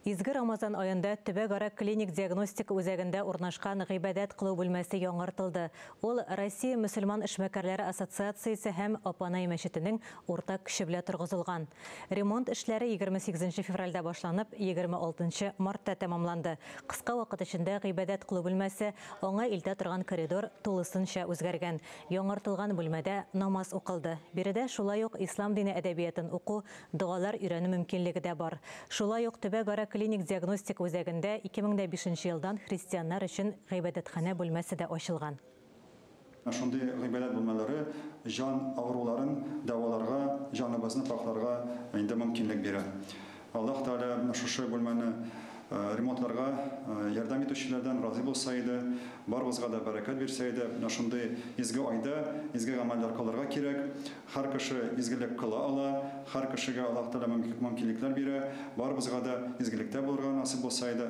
Изге Рамазан аенда Төбәкара клиник диагностика үзәгендә урнашкан гыйбадәт кылу бүлмәсе яңартылды. Ул Россия мөселман эшмәкәрләре ассоциациясе һәм Апанай мәчетенең уртак көче белән торгызылган. Ремонт эшләре 28 февральдә башланып, 26 мартта тәмамланды. Кыска вакыт эчендә гыйбадәт кылу бүлмәсе, аңа илтә торган коридор тулысынча үзгәргән. Яңартылган бүлмәдә намаз укылды. Биредә шулай ук ислам дине әдәбиятын уку, догалар өйрәнү мөмкинлеге дә бар. Шулай ук Төбәкара клиник диагностика үзәгендә 2005 елдан христианнар өчен гыйбадәтханә бүлмәсе дә ачылган. Шундый гыйбадәт бүлмәләре җан авыруларын дәваларга, җаныбызны пакъларга инде мөмкинлек бирә. Аллаһ Тәгалә менә шушы бүлмәне ремонтларга ярдәм итүчеләрдән разый булса иде, барыбызга да бәрәкәт бирсә иде. Менә шундый изге айда изге гамәлләр кылырга кирәк. Һәр кеше изгелек кыла ала, һәр кешегә Аллаһ Тәгалә мөмкинлекләр бирә. Барыбызга да изгелектә булырга насыйп булса иде.